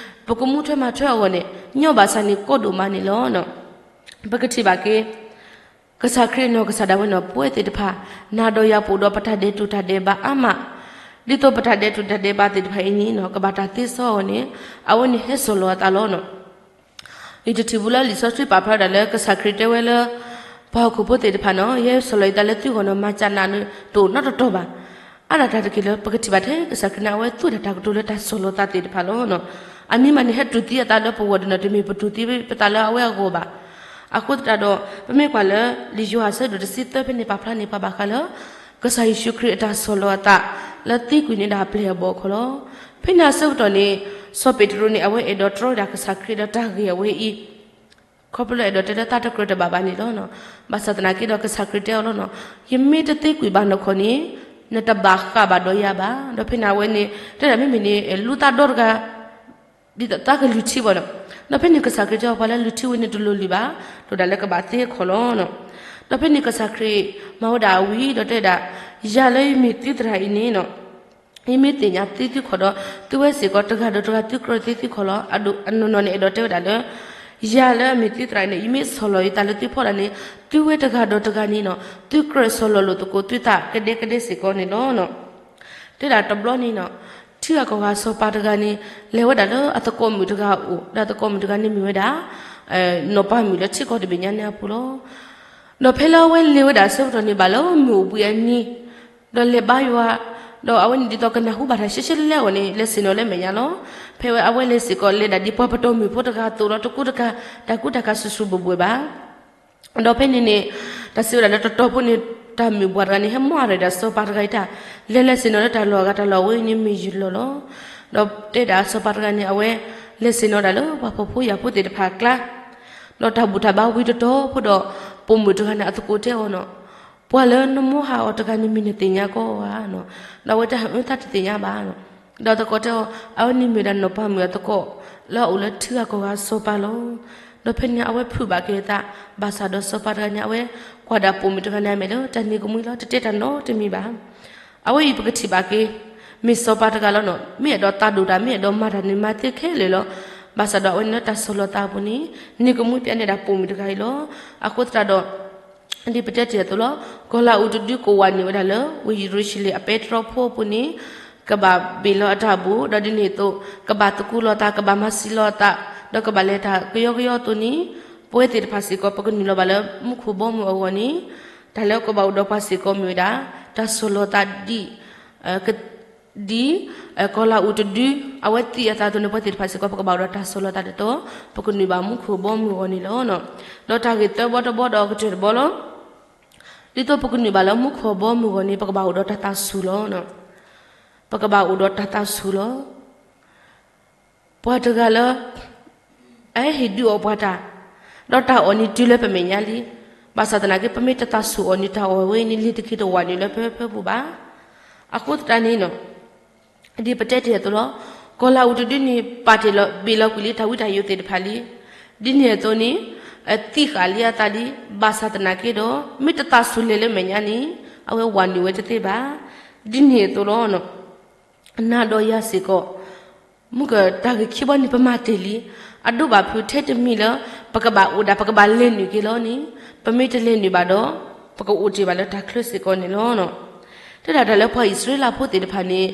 ပကမူထွဲမၤထွဲအဂီၢ်န့ၣ် ညီဘၣ်ဆၣ်န့ၣ် ကီဒိၣ်မးန့ၣ်လီၤ. ပကထံၣ်ဘၣ်က့ၤ ကစၢ်ခရံာ်အနီၢ်ကစၢ်ဒၣ်ဝဲန့ၣ် ပဝဲသ့ၣ်တဖၣ် နၤဒီးယၤပအိၣ်ဒီးပတၢ်ဒဲးတူာ်တၢ်ဒဲးဘးအါမး, ဒ်သိးပတၢ်ဒဲးတူာ်တၢ်ဒဲးဘးသ့ၣ်တဖၣ်အံၤန့ၣ် ကဘၣ်တၢ်သ့စီအဂီၢ်န့ၣ် အဝဲန့ၣ်ဟဲဆီၣ်လီၤအသးလီၤ. ယတထံၣ်ဘူးလၢလံာ်စီဆှံပာ်ဖျါဒၣ်လၢကစၢ်ခရံာ်တဲဝဲလၢ ပှၤဟီၣ်ခိၣ်ဖိသ့ၣ်တဖၣ်နီၤ ယဟဲဆီၣ်လီၤယသးလၢသုဂီၢ်နီၤ မၤစၢ်နးန့ၣ်တအိၣ်နီတတီၤဘၣ်. အါဒၣ်တၢ်တက့ၢ်လၢ ပကထံၣ်ဘၣ်ထဲကစၢ်ခရံာ်န့ၣ် အဝဲသူဝဲဒၣ်တၢ်ကတိၤလၢတၢ်ဆီၣ်လီၤသးသ့ၣ်တဖၣ်လီၤ. အမ့ၢ်မးန့ၣ် ဟဲတူၢ်သံအသးလၢပဂီၢ်ဒီး တမ့ၢ်ပတူၢ်သံပသးလၢအဝဲအဂီၢ်ဘၣ်. အဃိသတးဒီး ပမ့ၢ်ကွၢ်လၢ လံာ်ယိၤဟၣ်အဆၢဒိၣ်တဆံသၢဖဲန့ၣ် ပာ်ဖျါန့ၢ်ပှၤဘၣ်ဃးလၢ ကစၢ်ယ့ၣ်ၡူးခရံာ်အတၢ်ဆီၣ်လီၤအသး လၢသံကွံာ်န့ၢ်ဒၣ်အပျဲၢ်အဘီၣ်အဂီၢ်လီၤ. ဖဲန့ၣ်အဆၢကတီၢ်န့ၣ် စီၤပ့းတရူးန့ၣ် အဝဲအဲၣ်ဒိးတြီဝဲဒၣ်ကစၢ်ခရံာ်ဒီးတၢ်ဂ့ၢ်အဝဲအံၤ ခီဖျိလၢအဲၣ်ဒိးတဲလၢသးတကြၢးတဘၣ်ဘၣ်န့ၣ်လီၤ. ဘၣ်ဆၣ်သနာ်က့ဒီး ကစၢ်ခရံာ်တဲအီၤလီၤနီၤ, ယမ့ၢ်တသံကွံာ်ဘၣ်နီၢ်ခိန့ၣ် နတဘၣ်ဃးဘၣ်ဒီးယၤဘၣ်. ဒီးဖဲန့ၣ်အဝဲန့ၣ် တဲဒၣ်မ့မ့ၢ်န့ၣ် လူသးဒီတဂၤ ဒ်သိးသးကလုၢ်ထံဘၣ်နီၤ. ဒီးဖဲန့ၣ်ကစၢ်ခရံာ်တဲအီၤ ပှၤလၢလုၢ်ထံဝဲန့ၣ်တလိၣ်လုၢ်ဘၣ်, ဒိၣ်ဒၣ်လၢကဘၣ်သ့ခီၣ်လီၤ. ဒီးဖဲန့ၣ်ကစၢ်ခရံာ်မၤဝဲဒၣ်အဝံၤ ဒီးတဲဒၣ်, ယၤလၢယမ့ၢ်သုသရၣ်အံၤန့ၣ်နီၤ ယမ့ၢ်သ့ၣ်ညါသ့သုခီၣ်ဒီး သုဝဲစ့ၢ်ကီး တဂၤဒီးတဂၤသုကြၢးသ့သုခီၣ်လီၤ. အနီၢ်နီၢ်န့ၣ် အဲၣ်ဒိးတဲဝဲဒၣ်လၢ ယၤလၢအမ့ၢ်သုသရၣ်န့ၣ် ယမ့ၢ်ဆီၣ်လီၤယသးလၢသုဖီလာ်န့ၣ် သုဝဲတဂၤဒီးတဂၤန့ၣ်နီၤ သုကြၢးဆီၣ်လီၤလိာ်သကိးသုသးကဒဲကဒဲစ့ၢ်ကီးန့ၣ်လီၤ. တဲဒၣ်တဘျီန့ၣ်နီၤ ထံဂၤကီၢ်ဂၤစီၤပၤတဂၤန့ၣ် လဲၤဝဲဒၣ်လၢအသကိးမုၣ်တဂၤအအိၣ်, ဒီးအသကိးမုၣ်တဂၤန့ၣ်မ့ၢ်ဝဲဒၣ် နီၢ်ပၤမုၣ်လၢထံကီၢ်တဘ့ၣ်ညါန့ၣ်အပူၤလီၤ. ဒီးဖဲလၢအဝဲလဲၤဝဲဒၣ်အဆၢကတီၢ်န့ၣ် ဘၣ်လၢမုၢ်အိၣ်ဘှံးအနံၤ ဒီးလဲၤဘါယွၤ, ဒီးအဝဲန့ၣ်ဒ်သိးကနၢ်ဟူဘၣ်တၢ်ရှဲရှဲလဲလဲအဂီၢ်န့ၣ် လဲၤဆ့ၣ်နီၤလၢမဲာ်ညါလီၤ. ဖဲအဝဲလဲၤစ့ၢ်ကီး လဲၤဒၣ်ဒ်ပှၤပတီၢ်မုၢ်ဖိတဂၤအသိးလီၤ. တကူတကၤ တၢ်ကူတၢ်ကၤစူၣ်စူၣ်ဘှဲၣ်ဘှဲၣ်ဘၣ်. ဒီးဖဲန့ၣ်န့ၣ် တၢ်စံးဝဲဒၣ်လၢတတီၤဖိန့ၣ် တၢ်မုၣ်ပှၢ်တဂၤန့ၣ် ဟဲမၤရၤဒီးစီၤပၤတဂၤအံၤတၢ်, လဲၤလဲၤဆ့ၣ်နီၤလၢတၢ်လီၢ်အဂၤ တၢ်လီၢ်အဝဲအံၤန့ၣ်မ့ၢ်ယုၢ်လီၢ်လီၤ. ဒီးတဲဒၣ်စီၤပၤတဂၤန့ၣ် အဝဲလဲၤဆ့ၣ်နီၤဒၣ်လၢပှၤဖှီၣ်ဖိယာ်ဖိသ့ၣ်တဖၣ်အကျါ ဒီးတၢ်ဘူၣ်တၢ်ဘါဝံတတီၤဖိဒီး ပိာ်မုၣ်တဂၤန့ၣ် အသကိးတဲအီၤနီၤ, ပှၤလၢနမိၢ်ဟးအီၤတဂၤန့ၣ်မ့ၢ်နသ့ၣ်ညါကီးဧါနီၤ. ဒီးအဝဲတဲ အၢ သးတသ့ၣ်ညါဘၣ်နီၤ. ဒီးသကိးတဲအီၤ အဝဲန့ၣ်မ့ၢ်ဒၣ်နီၢ်ပၤမုၣ်အသကိး လၢအအိၣ်လၢထံဂၤကီၢ်ဂၤစီၤပၤလီၤ. ဒီးဖဲန့ၣ်အဝဲဖုးဘၣ်က့ၤအသး, ဘၣ်ဆၣ်ဒီးစီၤပၤတဂၤန့ၣ် အဝဲကွၢ်ဒၣ်ပိာ်မုၣ်တဂၤန့ၣ်အမဲာ်လၢတၢ်န့ၢ်ကမှံလီၤ, တတဲတၢ်နီတမံၤဘၣ်. အဝဲအံၤပကထံၣ်ဘၣ်က့ၤ မ့ၢ်စီၤပၤတဂၤလီၤနီၤ, မ့ၢ်အဲၣ်ဒိးသးဒိၣ်တၢ် မ့ၢ်အဲၣ်ဒိးမၤတၢ်န့ၣ် မၤသ့ခဲလၢာ်လီၤ. ဘၣ်ဆၣ်ဒီးအဝဲန့ၣ်လၢတၢ်ဆီၣ်လီၤသးအပူၤန့ၣ် န့ၢ်ကမှံပျဲန့ၢ်ဒၣ်ပိာ်မုၣ်တဂၤအံၤလီၤ. အဃိသတးဒီး ဒ်ပတဲတ့ၢ်အသိးလီၤ, ကီၢ်လၤအူးတဒုကဝးန့ၢ်ဝဲဒၣ်လၢ ဝ့ၢ်ယရူၤၡလ့ၣ်အပဲတြီဖိအပူၤန့ၣ် ကဘၣ်ဘ့ၣ်လီၤအတၢ်ဘူၣ်, ဒီးဒ်န့ၣ်အသိး ကဘၣ်သကူးလီၤသး ကဘၣ်မၤဆံးလီၤအသး, ဒီးကဘၣ်လဲၤတၢ်ကယီကယီအသိးန့ၣ် ပဝဲသ့ၣ်တဖၣ်စ့ၢ်ကီး ပကနုာ်လီၤဘၣ်လၢမူခိၣ်ဘီမုၢ်အဂီၢ်န့ၣ် တၢ်လၢကဘၣ်အိၣ်ဒီးပှၤစ့ၢ်ကီးမ့ၢ်ဝဲဒၣ် တၢ်ဆီၣ်လီၤသးဒ် ဒ် ကီၢ်လၤအူးတဒု အဝဲသံအသးအသိးန့ၣ် ပဝဲသ့ၣ်တဖၣ်စ့ၢ်ကီး ပကဘၣ်အိၣ်ဒီးတၢ်ဆီၣ်လီၤသးဒ်သိး ပကနုာ်ဘၣ်မူခိၣ်ဘီမုၢ်အဂီၢ်န့ၣ်လီၤ. ဒီးတၢ်ဂ့ၢ်သၢဘီတဘီဒီးအကတၢၢ်တဘီလီၤ. ဒ်သိးပကနုာ်ဘၣ်လၢမူခိၣ်ဘီမုၢ်အဂီၢ်န့ၣ် ပကဘၣ်အိၣ်ဒီးတၢ်သးဆူၣ်လီၤ. ပကဘၣ်အိၣ်ဒီးတၢ်သးဆူၣ်လီၤ. ပှၤတဂၤလၢ အဟဲဟ့ၣ်ဒုးအီၣ်ပှၤတၢ်, ဒီးတၢ်အီၣ်န့ၣ်တုၤလၢပမဲာ်ညါလံ. ဘၣ်ဆၣ်သနာ်က့ ပမ့ၢ်တသးဆူၣ်အီၤန့ၣ် တၢ်အီၣ်ဝဲအံၤန့ၣ် လ့ၤတက့ၤတဝးနုာ်လၢပဖၢပူၤဘၣ်. အဃိသတးန့ၣ်နီၤ ဒ်ပတဲတ့ၢ်အသိးလီၤ, ကီၢ်လၤအူးတဒုန့ၣ် ပာ်တ့ၢ်လီၤ ဘ့ၣ်လီၤကွံာ်လံတၢ်ဝံတၢ်ယိးသ့ၣ်တဖၣ်လံ. ဒ်န့ၣ်အသိးန့ၣ် သံဃာ်လံအသးလံ. ဘၣ်ဆၣ်သနာ်က့ဒီး မ့ၢ်တသးဆူၣ်လဲၤလၢမဲာ်ညါန့ၣ် အဝဲဝးနုာ်ဝဲတသ့ဘၣ်. ဒ်န့ၣ်အသိးလီၤ. နၤဒီးယၤစ့ၢ်ကီး မုၢ်ကတၢ်ဂ့ၢ်ခံဘီန့ၣ် ပမၤတ့ၢ်လံ. အဒိဘၣ်ဖုးထဲတမံၤလၢ ပကဘၣ်အိၣ်ဒၣ် ပကဘၣ်လဲၤနုာ်က့ၤလီၤန့ၣ်, ပမ့ၢ်တလဲၤနုာ်ဘၣ်ဒီး ပကအိၣ်တ့ၢ်ဘၣ်လၢတၢ်ချၢစ့ၢ်ကီးန့ၣ်လီၤ. တဲဒၣ်တၢ်လၢပှၤအံၣ်စရ့လးဖိသ့ၣ်တဖၣ်န့ၣ်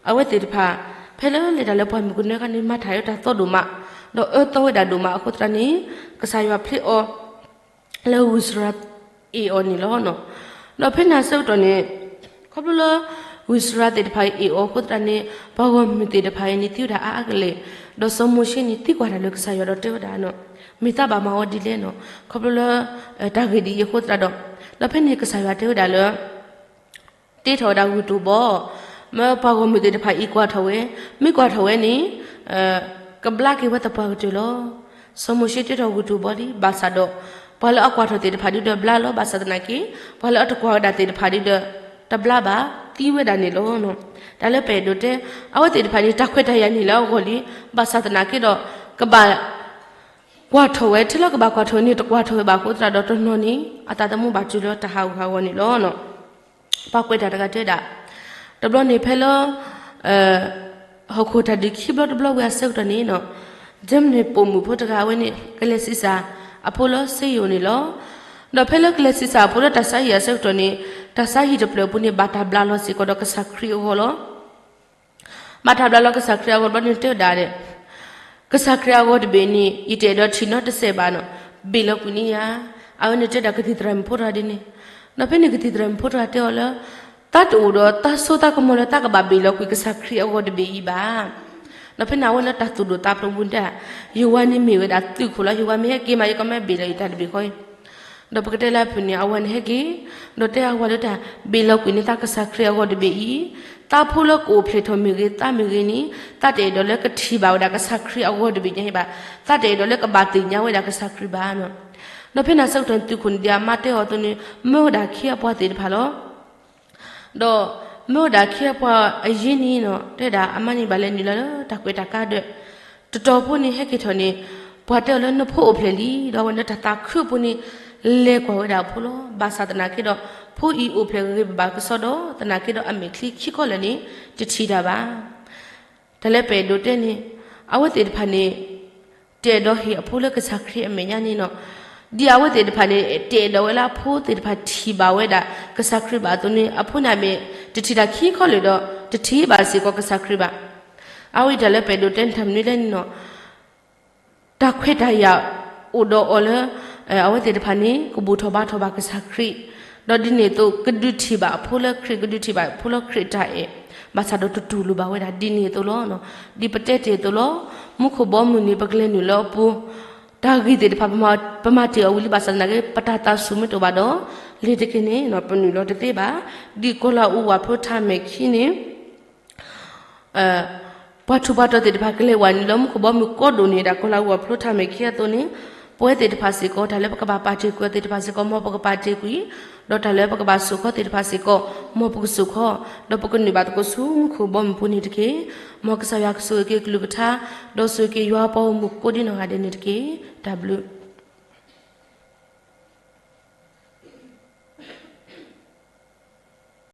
အဝဲသ့ၣ်တဖၣ် ဖဲလၢလဲၤတၢ်လၢပှၢ်မုၢ်ကနၢအခါန့ၣ် မၤတၢ်အၢတၢ်သီဒိၣ်မး, ဒီးအၢသီဝဲဒၣ်ဒိၣ်မးအဃိသတးန့ၣ် ကစၢ်ယွၤဖျ့အီၤ လၢဝံၡရၤအ့ၣ်အီၤန့ၣ်လီၤ. ဒီးဖဲန့ၣ်အဆၢကတီၢ်န့ၣ် ခီဖျိလၢ ဝံၡရၤသ့ၣ်တဖၣ်အံၤအ့ၣ်အီၤအဃိသတးန့ၣ် ပှၤဂီၢ်မုၢ်သ့ၣ်တဖၣ်အံၤန့ၣ် သံဝဲဒၣ်အါအါကလဲာ်, ဒီးစီၤမိၤၡ့န့ၣ် သံကွၢ်တၢ်လၢကစၢ်ယွၤဒီးတဲဝဲဒၣ်နီၤ, မ့ၢ်သးဘၣ်မၤဝဲဒ်လဲၣ်နီၤ, ခီဖျိလၢ တၢ်ဂ့ၢ်ဒ်အံၤအဃိသတးဒီး, ဒီးဖဲန့ၣ်ကစၢ်ယွၤတဲဝဲဒၣ်လၢ တ့ထီၣ်ဝဲဒၣ်ဂုၢ်တိၢ်ဘီ, မၢပှၤဂီၢ်မုၢ်သ့ၣ်တဖၣ်အံၤကွၢ်ထီၣ်ဝဲ, မ့ၢ်ကွၢ်ထီၣ်ဝဲန့ၣ် ကဘျါက့ၤဝဲသပှၢ်ကတၢၢ်လီၤ. စီၤမိၤၡ့တ့ထီၣ်ဂုၢ်တိၢ်ဘီလံ, ဘၣ်ဆၣ်ဒီး ပှၤလၢအကွၢ်ထီၣ်သ့ၣ်တဖၣ်ဒ်ဒီးဘျါလီၤ, ဘၣ်ဆၣ်သနာ်က့ ပှၤလၢအတကွၢ်ဝဲဒၣ်သ့ၣ်တဖၣ်ဒ်ဒီး တဘျါဘၣ်, သံဝဲဒၣ်န့ၣ်လီၤ. တၢ်လၢပအဲၣ်ဒိးတဲ အဝဲသ့ၣ်တဖၣ်န့ၣ် တၢ်ခွဲးတၢ်ယာ်န့ၣ်လၢအဂီၢ်လံ, ဘၣ်ဆၣ်သနာ်က့ဒီး ကဘၣ် ကွၢ်ထီၣ်ဝဲ, ထဲလၢကဘၣ်ကွၢ်ထီၣ်န့ၣ် တကွၢ်ထီၣ်ဝဲဘၣ်အဃိသတးဒီး တနီၤန့ၣ် အသးသမူဘၣ်တုၤလၢတၢ်ဟးဂူာ်ဟးဂီၤန့ၣ်လီၤ. ပှၤကွဲးတၢ်တဂၤတဲဒၣ်, တဘျီန့ၣ်ဖဲလၢ ဟီၣ်ခိၣ်တၢ်ဒုးခံဘျီတဘျီဝံၤအဆၢကတီၢ်န့ၣ်နီၤ, ဒ်မ့ၢ်ပိာ်မုၣ်ဖိတဂၤအဝဲန့ၣ် ကလဲၤဆံးစၢ်အဖိလၢစ့ယိၣ်န့ၣ်လီၤ. ဒီးဖဲလၢကလဲၤဆံးစၢ်အဖိလၢတၢ်ဆါဟံၣ်အဆၢကတီၢ်န့ၣ် တၢ်ဆါဟံၣ်တဖျၢၣ်အပူၤန့ၣ် ဘၣ်တၢ်ဘျးလီၤစ့ၢ်ကီးဒီးကစၢ်ခရံာ်အဂီၢ်လီၤ. ဘၣ်တၢ်ဘျးလီၤကစၢ်ခရံာ်အဂီၢ်တဘျီန့ၣ်တဲဝဲဒၣ်ဒီး ကစၢ်ခရံာ်အဂီၢ်တဘ့ၣ်န့ၣ် ယတအဲၣ်ဒိးထံၣ်နီတစဲးဘၣ်နီၤ, ဘ့ၣ်လီၤကွံာ်န့ၢ်ယၤ. အဝဲန့ၣ်တဲဒၣ်ကသံၣ်သရၣ်မုၣ်ဖိတဂၤဒ်န့ၣ်, ဒီးဖဲန့ၣ်ကသံၣ်သရၣ်မုၣ်ဖိတဂၤတဲအီၤလၢ တၢ်တအိၣ်ဒီးတၢ်စိတၢ်ကမီၤလၢတၢ်ကဘၣ်ဘ့ၣ်လီၤကွံာ်ကစၢ်ခရံာ်အဂီၢ်တဘ့ၣ်အံၤဘၣ်. ဒီးဖဲန့ၣ် အဝဲလၢတၢ်သူၣ်ဒိၣ်သးဖျိးပူၤဒၣ်, ယွၤန့ၣ်မ့ၢ်ဝဲဒၣ်သုးခိၣ်လီၤ. ယွၤမ့ၢ်ဟဲက့ၤမး ယကမ့ၢ်ဘ့ၣ်လီၤယတၢ်တဘ့ၣ်ဃီအံၤ. ဒီးပကတဲလၢအဖုၣ်န့ၣ် အဝၤန့ၣ်ဟဲက့ၤ, ဒီးတဲအဝၤလၢတၢ်ဘ့ၣ်လီၤကွံာ်န့ၢ်သးကစၢ်ခရံာ်အဂီၢ်တဘ့ၣ်အံၤ, သးဖိလၢကအိၣ်ဖျဲၣ်ထီၣ်မ့ၢ်ဂ့ၤ, သးမ့ၢ်ဂ့ၤန့ၣ်, သးတအဲၣ်ဒိးလၢကထံၣ်ဘၣ်ဝဲဒၣ်ကစၢ်ခရံာ်အဂီၢ်တဘ့ၣ်ညါဘၣ်, သးတအဲၣ်ဒိးလၢကဘၣ်သ့ၣ်ညါဝဲဒၣ်ကစၢ်ခရံာ်ဘၣ်. ဒီးဖဲန့ၣ်အဆၢကတီၢ်န့ၣ် သုးခိၣ်န့ၣ်ဒ်အမါတဲအီၤအသိးန့ၣ် မၢဝဲဒၣ်ခ့အပှၤသ့ၣ်တဖၣ်လီၤ. ဒီးမၢဝဲဒၣ်ခ့အပှၤအယ့ၢ်န့ၣ်နီၤ, တဲဒၣ်အမါန့ၣ်ဘၣ်လဲၤနုာ်လီၤလၢတၢ်ကွဲးတၢ်ကါဒီး, တတီၤဖိန့ၣ်ဟဲက့ၤထီၣ်န့ၣ်, ပှၤတဲအီၤလၢနဖိအိၣ်ဖျဲၣ်လံ, ဒီးအဝဲလၢတၢ်သးခုအပူၤန့ၣ်, လဲၤကွၢ်ဝဲဒၣ်အဖိလီၤ. ဘၣ်ဆၣ်သနာ်က့ဒီး, ဖိအံၤအိၣ်ဖျဲၣ်ဂ့ၤဂ့ၤဘၣ်ဘၣ်ကစီဒီ, သနာ်က့ဒီးအမဲာ်ချံခံခီလၢာ်န့ၣ်, တထံၣ်တၢ်ဘၣ်. တၢ်လၢပအဲၣ်ဒိးတဲန့ၣ်, အဝဲသ့ၣ်တဖၣ်န့ၣ် တအဲၣ်ဒိးဟ့ၣ်အဖိလၢကစၢ်ခရံာ်အမဲာ်ညါန့ၣ်နီၤ. ဒ်အဝဲသ့ၣ်တဖၣ်န့ၣ် တအဲၣ်ဒိးဝဲလၢအဖိသ့ၣ်တဖၣ်ထံၣ်ဘၣ်ဝဲဒၣ်ကစၢ်ခရံာ်ဘၣ်အသိးန့ၣ်, အဖိန့ၣ်အမဲာ်တထံၣ်တၢ်ခံခီလၢာ်ဒီး, တထံၣ်ဘၣ်စ့ၢ်ကီးကစၢ်ခရံာ်ဘၣ်. အဝဲအံၤတၢ်လၢပအဲၣ်ဒိးတဲန့ၣ် တၢ်မနုၤလဲၣ်န့ၣ်နီၤ, တၢ်ခွဲးတၢ်ယာ်အိၣ်ဒီးအီၤလၢ အဝဲသ့ၣ်တဖၣ်န့ၣ် ကဘူၣ်ထီၣ်ဘါထီၣ်ဘၣ်ကစၢ်ခရံာ်, ဒီးဒ်န့ၣ်အသိး ကဒုးထံၣ်ဘၣ်အဖိလၢခရံာ်, ကဒုးထံၣ်ဘၣ်အဖိလၢခရံာ်တၢ်အဲၣ်, ဘၣ်ဆၣ်ဒီးတတူၢ်လိာ်ဘၣ်ဝဲဒၣ်ဒ်န့ၣ်အသိးလီၤ. ဒ်ပတဲတ့ၢ်အသိးလီၤ, မူခိၣ်ဘီမုၢ်န့ၣ် ပကလဲၤနုာ်လီၤအပူၤ, တၢ်ဂ့ၢ်သ့ၣ်တဖၣ် ပမၤတ့ၢ်အီၤဝံၤလံဘၣ်ဆၣ်သနာ်က့ ပတၢ်သးဆူၣ်မ့ၢ်တအိၣ်ဘၣ်ဒီး, လ့ၤတက့ၢ်န့ၣ် ပနုာ်လီၤတသ့ဘၣ်. ဒ်ကီၤလၤအူဝၣ်ဖျိထးမဲာ်ခံန့ၣ် ပှၤထူးပှၤတီၤသ့ၣ်တဖၣ်ကလဲၤဝဲနုာ်လီၤမူခိၣ်ဘီမုၢ်ကိးဒိၣ်န့ၣ် ဒ်ကီၤလၤအူဝၣ်ဖျိထးမဲာ်ခံအသိးန့ၣ်, ပဝဲသ့ၣ်တဖၣ်စ့ၢ်ကီး တၢ်လၢပကဘၣ်ပာ်တ့ၢ်ကွံာ်အီၤသ့ၣ်တဖၣ်စ့ၢ်ကီး မ်ပကပာ်တ့ၢ်ကွံာ်, ဒီးတၢ်လၢပကဘၣ်စိာ်ခီသ့ၣ်တဖၣ်စ့ၢ်ကီး မ်ပကစိာ်ခီ, ဒီးပကနုာ်ဘၣ်သကိးဆူမူခိၣ်ဘီမုၢ်ပူၤန့ၣ်တက့ၢ်. မ်ကစၢ်ယွၤကဆိၣ်ဂ့ၤက့ၤကလုၢ်ကထါ, ဒီးဆိၣ်ဂ့ၤက့ၤယွၤပှၤဂီၢ်မုၢ်ကိးဒ်နီၢ်ဂၤဒဲးန့ၣ်တက့ၢ်. တၢ်ဘျုး